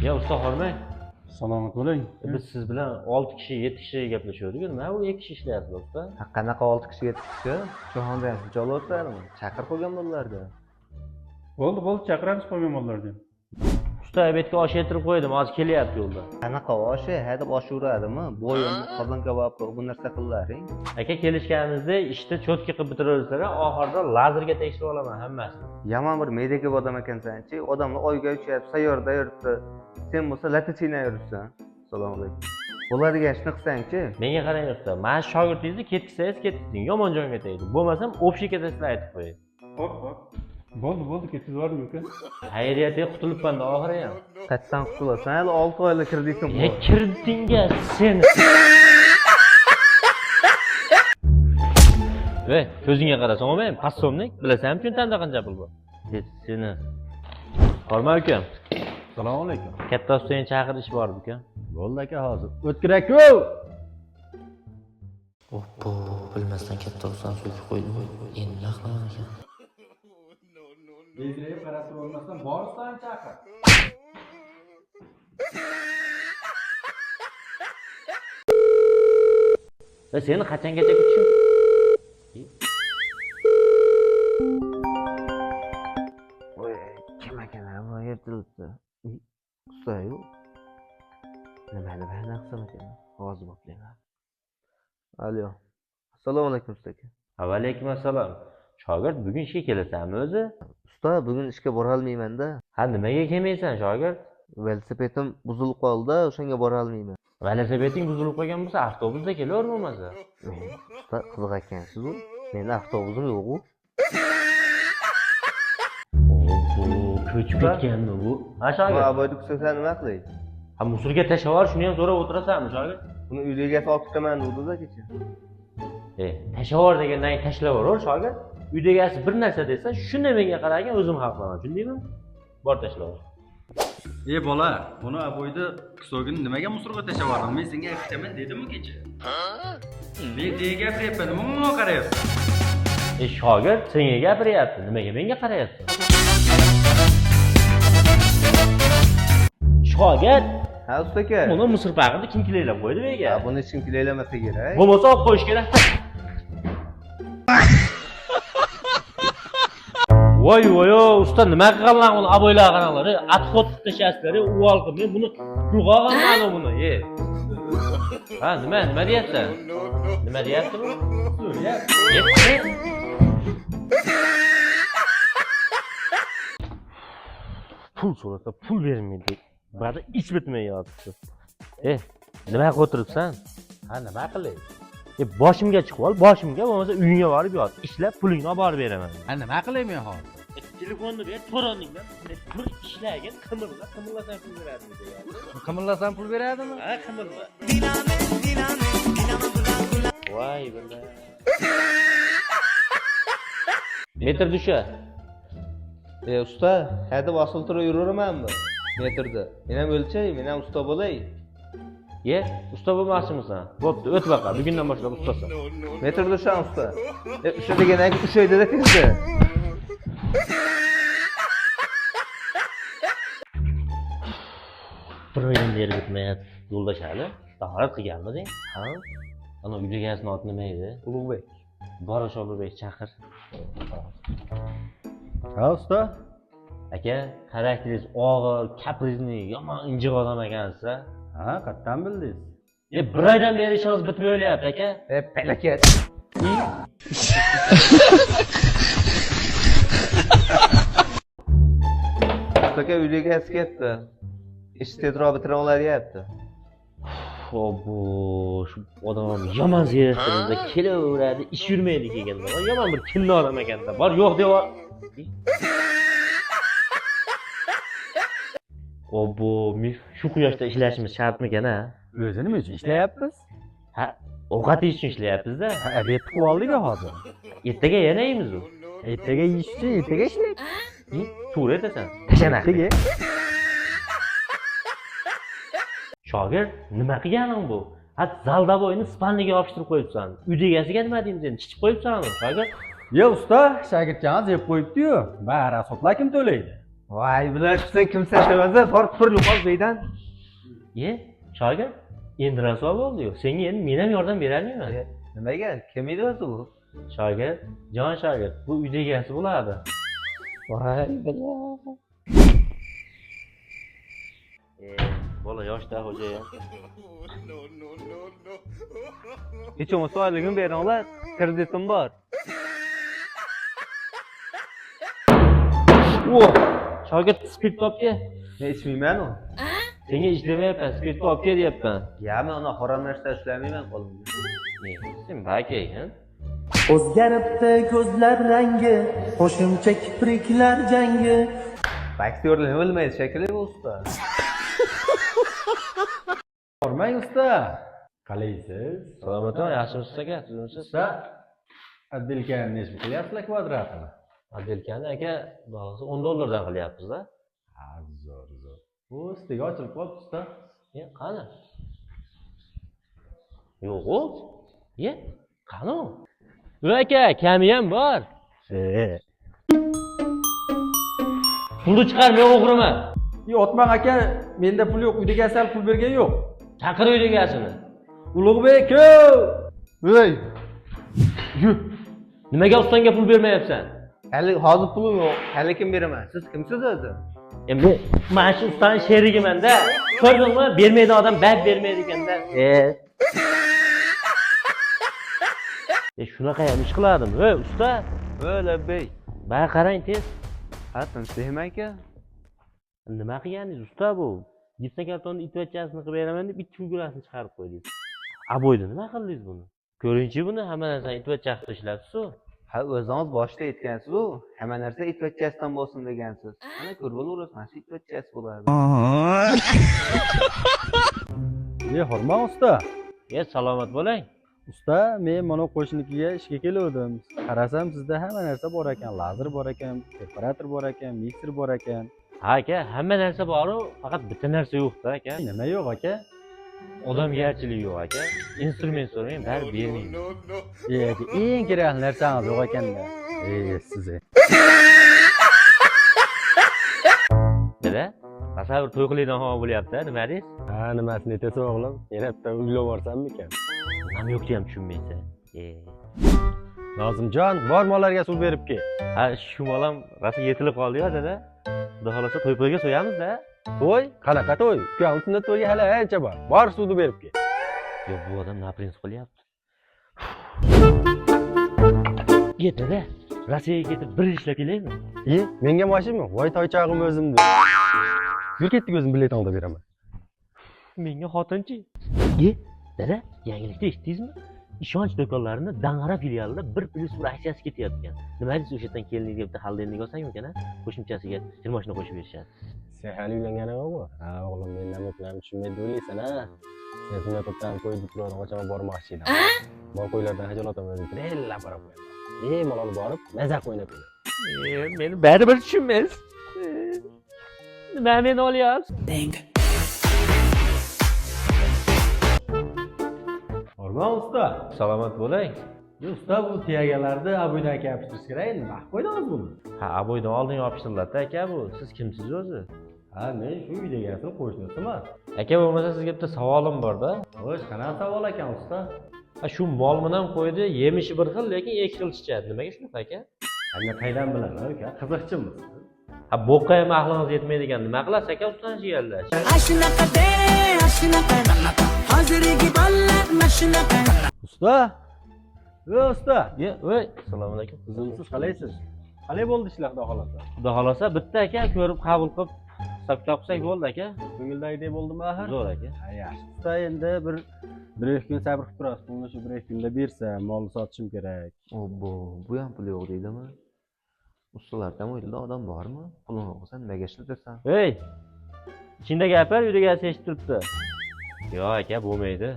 Ya usta hormang. Salomat bo'ling. Biz siz bilan 6 kishi, 7 kishi gaplashuvdik. Nima u 2 kishi ishlayapti usta? Ha, qanaqa 6 kishi 7 kishi? Cho'xonda ham shuncha olyaptilarmi? Chaqir qo'ygan bolalarga. Bo'ldi, bo'ldi, chaqiramiz qolgan bolalarni. Usta obedga osh yetirib qo'ydim, hozir kelyapti yo'lda. Qanaqa oshi? Hadeb osh uradimi? Bo'yin, qozon kabob bu narsa qillaring. Aka kelishganimizda ishni cho'tki qilib bitiraversalar, oxirida lazerga tekshirib olaman hammasini. Yomon bir me'dagi odam ekansan-chi. Odamlar oyga uchyapti, sayyorada yuribdi. Sen bo'lsa lata chaynab yuribsan. Assalomu alaykum. Bo'ladigan ishni qilsang-chi. Menga qarang usta, mana shu shogirdingizni ketkizsangiz ketkizing, yomon jonga tegdi. Bo'lmasam общий ketasizlar aytib qo'ying. Hop, hop. Bo'ldi, bo'ldi, ketkizib yubordim uka. Xayriyatga qutulibman oxiri ham. Qayerdan qutulasan? Hali 6 oylik kreditim Ya bor. kirdingga sen. Ey, ko'zingga qarasam olmayman, passomnik, bilasanmi cho'ntagimda qancha pul bor? Seni. Horma ukam, Assalomu alaykum. Katta ustani chaqirish bor ukam. Bo'ldi aka hozir. O'tkir aka! Oppo, bilmasdan katta ustani so'kib qo'ydim. Endi nima qilaman ekan? Bezrayib qarab turolmasdan bor ustani chaqir. Va seni qachongacha kutishim? Voy, kim ekan bu ertalabda? Usta-yu. Nimani bahona qilsam ekan? Hozir boplayman. Alo. Assalomu alaykum usta aka. Alaykum assalom. Shogird bugun ishga kelasanmi o'zi? Usta, bugun ishga borolmayman-da. Ha, nimaga kelmaysan shogird? Velosipedim buzilib qoldi, o'shanga borolmayman. Velosipeding buzilib qolgan bo'lsa, avtobusda kelaver bo'lmasa. Usta, qiziq ekansiz-u. Meni avtobusim yo'q-u. Bu ko'chib ketganmi bu? Ha Bu shogird. aboyni kusaklar nima qilay? Ha musulga tashlab yubor, shuni ham so'rab o'tirasanmi shogird? Buni uyga egasi olib ketaman dedi-da kecha. E, tashlab yubor degandan keyin tashlab yuboraver shogird. Uyda egasi bir narsa desa, shunda menga qaragin, o'zim hal qilaman, tushundingmi? Bor tashlab yubor. Ey bola, buni aboyni kusogini nimaga musurga tashlab yubording? Men senga aytaman dedimmi kecha? Men senga gapiryapman, nima bunga qarayapsan? E shogird senga gapiryapti, nimaga menga qarayapsan? Shogird, Ha, usta aka. buni musur pag'ini kim kilaylab qo'ydi bu Ha, yerga? buni hech kim kulaylamasa kerak. Bo'lmasa olib qo'yish kerak. Voy voy, usta nima qilganlar uni aboylar qaranglar, отход qilib tashlasizlar, uvol qilib. Men buni pulga olganman buni, e. Ha, nima deyapsan? Nima deyapti bu? Pul so'rasa pul bermaydi. Ba'da ich bitmay yotibdi. E, nima qilib o'tiribsan? Ha, nima qilay? E, boshimga chiqib ol, boshimga bo'lmasa uyingga borib yot. Ishlab pulingni olib borib beraman. Ha, nima qilay men hozir? E, telefonni ber, to'roningdan. Tur ishlagin, qimirla, qimirlasang pul beradi degan. Qimirlasam pul beradimi? Ha, qimirla. Voy billa. Metr dusha. E, usta, hadeb osiltirib yuravermanmi? Metrda. Men ham o'lchay, men ham usta bo'lay. Ye, usta bo'lmoqchimisan? Bo'pti, o't baqa. Bugundan boshlab ustasan. Metrda ushan usta. E, usha degandan keyin ushaydi-da tezda. Bir oydan beri bitmayapti. Yo'ldosh hali. Tahorat qilganmiding? Ha. Ana uyda egasini oti nima edi? Ulug'bek. Bor o'sha Ulug'bek chaqir. Ha, usta. Aka, xarakteringiz og'ir, kaprizniy, yomon injiq odam ekansiz. Ha, qayerdan bildingiz? E, bir oydan beri ishingiz bitmay o'lyapti aka. E, palakat. Usta aka uyda egasi ketdi. Ish tezroq bitira olyapti. Bu shu odam yomon zeriktirdi, kelaveradi, ish yurmaydi kelganda. Yomon bir kinni odam ekanda. Bor yo'q deb Obbo, shu quyoshda ishlashimiz shartmikan a? O'zi nima uchun ishlayapmiz? Ha, ovqat yeyish uchun ishlayapmiz-da. Ha, obed qilib oldik hozir. Ertaga yana yeymiz u. Ertaga yeyish uchun ertaga ishlaymiz. To'g'ri aytasan. Tashana. Ertaga. Shogird, nima qilganing bu? Ha, zaldaboyni spalniga yopishtirib qo'yibsan. Uyda egasiga nima deymiz endi? Chichib qo'yibsan, shogird. Yo usta, shogirdchamiz yeb qo'yibdi-yu. Bari asotlar kim to'laydi? Voy, bular sen kimsan o'zi? Bor, tur yo'qol bu yerdan. E, shogird, endi rasvo bo'ldi-yu. Senga endi men ham yordam bera olmayman. Nimaga? Kim edi o'zi bu? Shogird, jon shogird, bu uyda egasi bo'ladi. Voy, bila. E, bola yoshda xo'jayin. Hech bo'lmasa oyligimni beringlar, kreditim bor. Oh, shogird spirt olib kel. Men ichmayman u. Senga ich demayapman, spirt olib kel deyapman. Ya men uni harom narsa ishlamayman qo'limda. E, sen baka ekan. O'zgaribdi ko'zlar rangi, qo'shimcha kipriklar jangi. Aktyorlar nima bilmaydi shekilli bu usta. Bormang usta. Qalaysiz? Salomatmi, yaxshimisiz aka? Tuzukmisiz? Usta, отделка ni nechi pul qilyapsizlar kvadratini? Отделка ni aka, xudo xohlasa 10 dollardan qilyapmiz-da. Ha, zo'r, zo'r. Bu ustiga ochilib qolibdi usta. E, qani? Yo'q u. E, qani u? Dur aka, kami ham bor. Pulni chiqar, men o'g'riman. Otmang aka, menda pul yo'q, uydagi asal pul bergan yo'q. Chaqir uydagasini. Ulug'bek, Ey, Yur. Nimaga ustangga pul bermayapsan? Hali hozir pulim yo'q. Hali kim beraman? Siz kimsiz o'zi? E, men mana shu ustani sherigimanda. Ko'rdingmi? Bermaydigan odam bab bermaydi ekanda. E. E, shunaqa ham ish qiladim. Ey, usta, Voy, labbay. baya qarang tez. Ha, tinchlikmi aka? Nima qilganingiz usta bu? Gipsokartonni itvachasini qilib beraman deb it figurasini chiqarib qo'ydingiz. Aboyda nima qildingiz buni? Ko'ringchi buni, hamma narsani itvacha qilib ishlabsiz-ku. Ha, o'zingiz boshida aytgansiz-u, hamma narsa itvachasidan bo'lsin degansiz. Mana ko'rib olaverasiz, mana shu itvachasi bo'ladi. E, hormang usta. E, salomat bo'ling. Usta, men mana qo'shninikiga ishga keluvdim. Qarasam sizda hamma narsa bor ekan, lazer bor ekan, perforator bor ekan, mikser bor ekan. Ha aka, hamma narsa bor-u, faqat bitta narsa yo'q-da aka. Nima yo'q aka? Odamgarchilik yo'q aka. Instrument so'rang, bari bermaydi. E, aka, eng kerakli narsangiz yo'q ekanda. E, siz. Dada, rosa bir to'y qiladigan havo bo'lyapti, nima deysiz? Ha, nimasini aytasan o'g'lim? Yana bitta uylab borsammikan? Nam yo'qni ham tushunmaysan. E. Nozimjon, bor mollarga suv berib kel. Ha, shu mol ham rosa yetilib qoldi-ya, dada. Xudo xolasa to'y po'yga so'yamiz-da. To'y? Qanaqa to'y? Ukam sunnat to'yga hali ancha bor. Bor suvni berib kel. Yo'q, bu odam na prinsip qilyapti. E, dada, Rossiyaga ketib bir ishlab kelaymi? E, menga mashinmi? Voy toychog'im o'zimni. Yur ketdik, o'zim bilet olib beraman. Menga xotinchi. E, dada, yangilikni eshitdingizmi? Ishonch do'konlarini Dang'ara filialida 1+1 aksiyasi ketyapti. Nima deysiz, o'sha yerdan keliningizga bitta xolodilnik olsangmikan, a? Qo'shimchasiga kirmoshina qo'shib berishadi. Sen hali uylanganing yo'qmi? Ha, o'g'lim, men nima bilan tushunmaydi o'ylaysan, ha? Sen sunnat to'pdan qo'y deb qochaman bormoqchi edim. Mol qo'ylardan xijolat o'zim tirellab borib qo'yaman. Bemalol borib, maza qilib o'ynab kelaman. E, meni baribir tushunmaysiz. Nima meni olyapsiz? Hormon usta. Salomat bo'ling. Usta, bu tiyagalarni aboydan aka yopishtirish kerak endi. Nima qilib qo'ydingiz buni? Ha, aboydan oldin yopishtiriladi aka bu. Siz kimsiz o'zi? Ha, men shu uyda egasini qo'shnisiman. Aka, bo'lmasa sizga bitta savolim bor-da. Xo'sh, qanaqa savol ekan usta? Ha, shu mol bilan qo'ydi, yemishi bir xil, lekin ikki xil chiqadi. Nimaga shunaqa aka? Ha, men qaydan bilaman uka? Qiziqchimiz. Ha, bo'qqa ham aqlingiz yetmaydigan. Nima qilasiz aka ustani jigarlar? Ashunaqa de, ashunaqa. Hozirgi bolalar mashunaqa. Usta? Ey usta, Ye, voy, assalomu alaykum. Siz qalaysiz? Qalay bo'ldi ishlar xudo xolasa? Xudo xolasa bitta aka ko'rib qabul qilib hisob kitob qilsak bo'ldi aka. Ko'ngildagidek bo'ldimi axir? Zo'r aka. Ha, yaxshi. Usta, endi bir ikki kun sabr qilib turasiz. Pulni shu bir ikki kunda bersa, molni sotishim kerak. Obbo, bu ham pul yo'q deydimi? Ustalarda ham o'ylaydi odam bormi? Puling yo'q bo'lsa nimaga ishlatasan? Ey! Ichingda gapir, uydagasi eshitib turibdi. Yo'q aka, bo'lmaydi.